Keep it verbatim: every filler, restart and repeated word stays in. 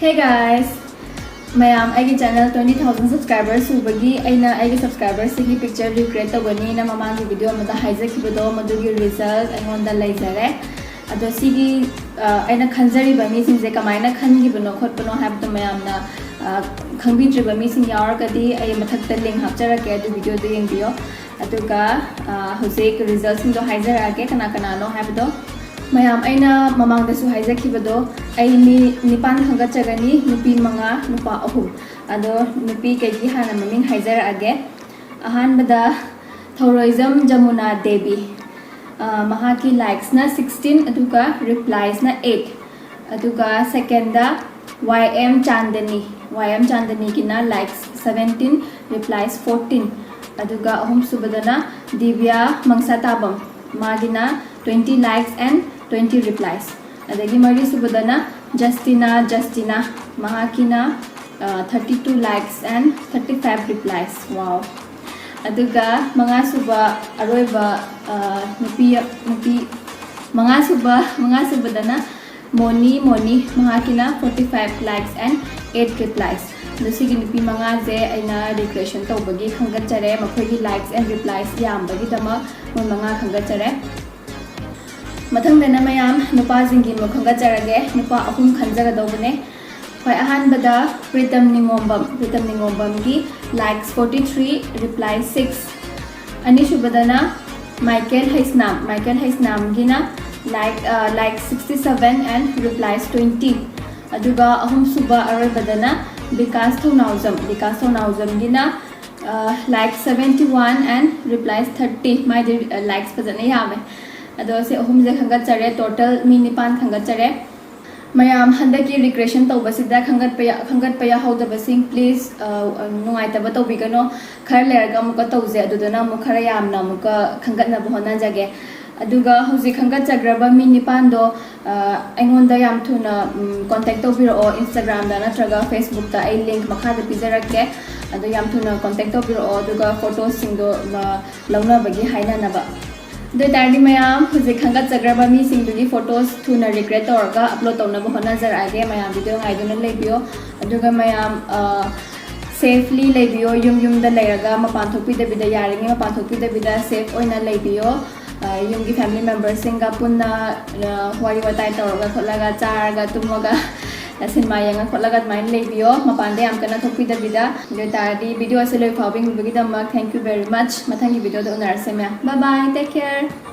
Hey guys! ꯃꯌꯥꯝ, ꯑꯩꯒꯤ channel twenty thousand subscribers ꯁꯨꯕꯒꯤ ꯑꯩꯅ ꯑꯩꯒꯤ subscribers ꯁꯤꯒꯤ picture recreate ꯇꯧꯒꯅꯤꯅ ꯃꯃꯥꯡꯒꯤ video ꯑꯃꯗ ꯍꯥꯏꯖꯈꯤꯕꯗꯣ, ꯃꯗꯨꯒꯤ result ꯑꯩꯉꯣꯟꯗ ꯂꯩꯖꯔꯦ꯫ ꯑꯗꯣ ꯁꯤꯒꯤ, ꯑ, ꯑꯩꯅ ꯈꯟꯖꯔꯤꯕ ꯃꯤꯁꯤꯡꯁꯦ ꯀꯃꯥꯏꯅ ꯈꯟꯈꯤꯕꯅꯣ ꯈꯣꯠꯄꯅꯣ ꯍꯥꯏꯕꯗꯣ ꯃꯌꯥꯝꯅ, ꯑ, ꯈꯪꯕꯤꯗ꯭ꯔꯤꯕ ꯃꯤꯁꯤꯡ ꯌꯥꯎꯔꯒꯗꯤ ꯑꯩ ꯃꯊꯛꯇ link ꯍꯥꯞꯆꯔꯛꯀꯦ, ꯑꯗꯨ video ꯗꯣ ꯌꯦꯡꯕꯤꯌꯣ꯫ ꯑꯗꯨꯒ, ꯑ, ꯍꯧꯖꯤꯛ result ꯁꯤꯡꯗꯣ ꯍꯥꯏꯖꯔꯛꯑꯒꯦ, ꯀꯅꯥ ꯀꯅꯥꯅꯣ ꯍꯥꯏꯕꯗꯣ꯫ ꯃꯌꯥꯝ, ꯑꯩꯅ ꯃꯃꯥꯡꯗꯁꯨ ꯍꯥꯏꯖꯈꯤꯕꯗꯣ, ꯑꯩ ꯃꯤ ꯅꯤꯄꯥꯟ ꯈꯟꯒꯠꯆꯒꯅꯤ, ꯅꯨꯄꯤ ꯃꯉꯥ, ꯅꯨꯄꯥ ꯑꯍꯨꯝ꯫ ꯑꯗꯣ ꯅꯨꯄꯤ ꯀꯩꯒꯤ ꯍꯥꯟꯅ ꯃꯃꯤꯡ ꯍꯥꯏꯖꯔꯛꯑꯒꯦ꯫ ꯑꯍꯥꯟꯕꯗ ꯊꯧꯔꯣꯏꯖꯝ ꯖꯃꯨꯅꯥ ꯗꯦꯕꯤ, ꯑ, ꯃꯍꯥꯛꯀꯤ likes ꯅ sixteen, ꯑꯗꯨꯒ replies ꯅ eight꯫ ꯑꯗꯨꯒ second ꯗ ꯋꯥꯏ ꯑꯦꯝ ꯆꯥꯟꯗꯅꯤ, ꯋꯥꯏ M ꯆꯥꯟꯗꯅꯤꯒꯤꯅ likes seventeen, replies fourteen꯫ ꯑꯗꯨꯒ ꯑꯍꯨꯝꯁꯨꯕꯗꯅ ꯗꯤꯕ꯭ꯌꯥ ꯃꯪꯁꯥꯇꯥꯕꯝ, ꯃꯥꯒꯤꯅ twenty likes and twenty replies꯫ ꯑꯗꯒꯤ ꯃꯔꯤꯁꯨꯕꯗꯅ ꯖꯁꯇꯤꯅꯥ, ꯖꯁꯇꯤꯅꯥ, ꯃꯍꯥꯛꯀꯤꯅ, ꯑ, thirty two likes and thirty five replies꯫ Wow! ꯑꯗꯨꯒ ꯃꯉꯥꯁꯨꯕ, ꯑꯔꯣꯏꯕ, ꯑ, ꯅꯨꯄꯤ, ꯅꯨꯄꯤ, ꯃꯉꯥꯁꯨꯕ, ꯃꯉꯥꯁꯨꯕꯗꯅ ꯃꯣꯅꯤ, ꯃꯣꯅꯤ, ꯃꯍꯥꯛꯀꯤꯅ forty five likes and eight replies꯫ ꯑꯗꯣ ꯁꯤꯒꯤ ꯅꯨꯄꯤ ꯃꯉꯥꯁꯦ ꯑꯩꯅ recreation ꯇꯧꯕꯒꯤ ꯈꯟꯒꯠꯆꯔꯦ, ꯃꯈꯣꯏꯒꯤ likes and replies ꯌꯥꯝꯕꯒꯤꯗꯃꯛ ꯃꯣꯏ ꯃꯉꯥ ꯈꯟꯒꯠꯆꯔꯦ꯫ ꯃꯊꯪꯗꯅ ꯃꯌꯥꯝ ꯅꯨꯄꯥꯁꯤꯡꯒꯤ ꯑꯃꯨꯛ ꯈꯟꯒꯠꯆꯔꯒꯦ꯫ ꯅꯨꯄꯥ ꯑꯍꯨꯝ ꯈꯟꯖꯒꯗꯧꯕꯅꯦ꯫ ꯈ꯭ꯋꯥꯏ ꯑꯍꯥꯟꯕꯗ ꯄ꯭ꯔꯤꯇꯝ ꯅꯤꯉꯣꯝꯕꯝ, ꯄ꯭ꯔꯤꯇꯝ ꯅꯤꯉꯣꯝꯕꯝꯒꯤ likes forty three, replies six꯫ ꯑꯅꯤꯁꯨꯕꯗꯅ ꯃꯥꯏꯀꯦꯜ ꯍꯩꯁꯅꯥꯝ, ꯃꯥꯏꯀꯦꯜ ꯍꯩꯁꯅꯥꯝꯒꯤꯅ like, ꯑ, likes sixty seven and replies twenty꯫ ꯑꯗꯨꯒ ꯑꯍꯨꯝꯁꯨꯕ ꯑꯔꯣꯏꯕꯗꯅ ꯕꯤꯀꯥꯁ ꯊꯧꯅꯥꯎꯖꯝ, ꯕꯤꯀꯥꯁ ꯊꯧꯅꯥꯎꯖꯝꯒꯤꯅ, ꯑ, likes seventy one and replies thirty꯫ ꯃꯥꯏꯗꯤ, ꯑ, likes ꯐꯖꯅ ꯌꯥꯝꯃꯦ꯫ ꯑꯗꯣ ꯁꯤ ꯑꯍꯨꯝꯁꯦ ꯈꯟꯒꯠꯆꯔꯦ, total ꯃꯤ ꯅꯤꯄꯥꯟ ꯈꯟꯒꯠꯆꯔꯦ꯫ ꯃꯌꯥꯝ, ꯍꯟꯗꯛꯀꯤ recreation ꯇꯧꯕꯁꯤꯗ ꯈꯟꯒꯠꯄ ꯌꯥ-, ꯈꯟꯒꯠꯄ ꯌꯥꯍꯧꯗꯕꯁꯤꯡ, please, ꯑ, ꯅꯨꯡꯉꯥꯏꯇꯕ ꯇꯧꯕꯤꯒꯅꯨ꯫ ꯈꯔ ꯂꯩꯔꯒ ꯑꯃꯨꯛꯀ ꯇꯧꯖꯦ, ꯑꯗꯨꯗꯅ ꯑꯃꯨꯛ ꯈꯔ ꯌꯥꯝꯅ ꯑꯃꯨꯛꯀ ꯈꯟꯒꯠꯅꯕ ꯍꯣꯠꯅꯖꯒꯦ꯫ ꯑꯗꯨꯒ ꯍꯧꯖꯤꯛ ꯈꯟꯒꯠꯆꯈ꯭ꯔꯕ ꯃꯤ ꯅꯤꯄꯥꯟꯗꯣ, ꯑ, ꯑꯩꯉꯣꯟꯗ ꯌꯥꯝ ꯊꯨꯅ, ꯎꯝ, contact ꯇꯧꯕꯤꯔꯛꯑꯣ, Instagram ꯗ ꯅꯠꯇ꯭ꯔꯒ Facebook ꯇ꯫ ꯑꯩ link ꯃꯈꯥꯗ ꯄꯤꯖꯔꯛꯀꯦ꯫ ꯑꯗꯣ ꯌꯥꯝ ꯊꯨꯅ contact ꯇꯧꯕꯤꯔꯛꯑꯣ, ꯑꯗꯨꯒ photo ꯁꯤꯡꯗꯣ, ꯑ, ꯂꯧꯅꯕꯒꯤ ꯍꯥꯏꯅꯅꯕ꯫ ꯑꯗꯨ ꯑꯣꯏꯇꯥꯔꯗꯤ ꯃꯌꯥꯝ ꯍꯧꯖꯤꯛ ꯈꯟꯒꯠꯆꯈ꯭ꯔꯕ ꯃꯤꯁꯤꯡꯗꯨꯒꯤ photos ꯊꯨꯅ regret ꯇꯧꯔꯒ upload ꯇꯧꯅꯕ ꯍꯣꯠꯅꯖꯔꯛꯑꯒꯦ꯫ ꯃꯌꯥꯝ video ꯉꯥꯏꯗꯨꯅ ꯂꯩꯕꯤꯌꯣ꯫ ꯑꯗꯨꯒ ꯃꯌꯥꯝ safely ꯂꯩꯕꯤꯌꯣ꯫ ꯌꯨꯝ ꯌꯨꯝꯗ ꯂꯩꯔꯒ ꯃꯄꯥꯟ ꯊꯣꯛꯄꯤꯗꯕꯤꯗ, ꯌꯥꯔꯤꯉꯩ ꯃꯄꯥꯟ ꯊꯣꯛꯄꯤꯗꯕꯤꯗ safe ꯑꯣꯏꯅ ꯂꯩꯕꯤꯌꯣ꯫ ꯌꯨꯝꯒꯤ family memberꯁꯤꯡꯒ ꯄꯨꯟꯅ ꯋꯥꯔꯤ ꯋꯥꯇꯥꯏ ꯇꯧꯔꯒ ꯈꯣꯠꯂꯒ, ꯆꯥꯔꯒ ꯇꯨꯝꯃꯒ, ꯁꯤꯅꯦꯃꯥ ꯌꯦꯡꯉ ꯈꯣꯠꯂꯒ ꯑꯗꯨꯃꯥꯏꯅ ꯂꯩꯕꯤꯌꯣ, ꯃꯄꯥꯟꯗ ꯌꯥꯝ ꯀꯟꯅ ꯊꯣꯛꯄꯤꯗꯕꯤꯗ꯫ ꯑꯗꯨ ꯑꯣꯏꯇꯥꯔꯗꯤ video ꯑꯁꯤ ꯂꯣꯏ ꯐꯥꯎꯕ ꯌꯦꯡꯕꯤꯕꯒꯤꯗꯃꯛ thank you very much꯫ ꯃꯊꯪꯒꯤ videoꯗ ꯎꯅꯔꯁꯦ ꯃꯌꯥꯝ꯫ Bye bye, take care.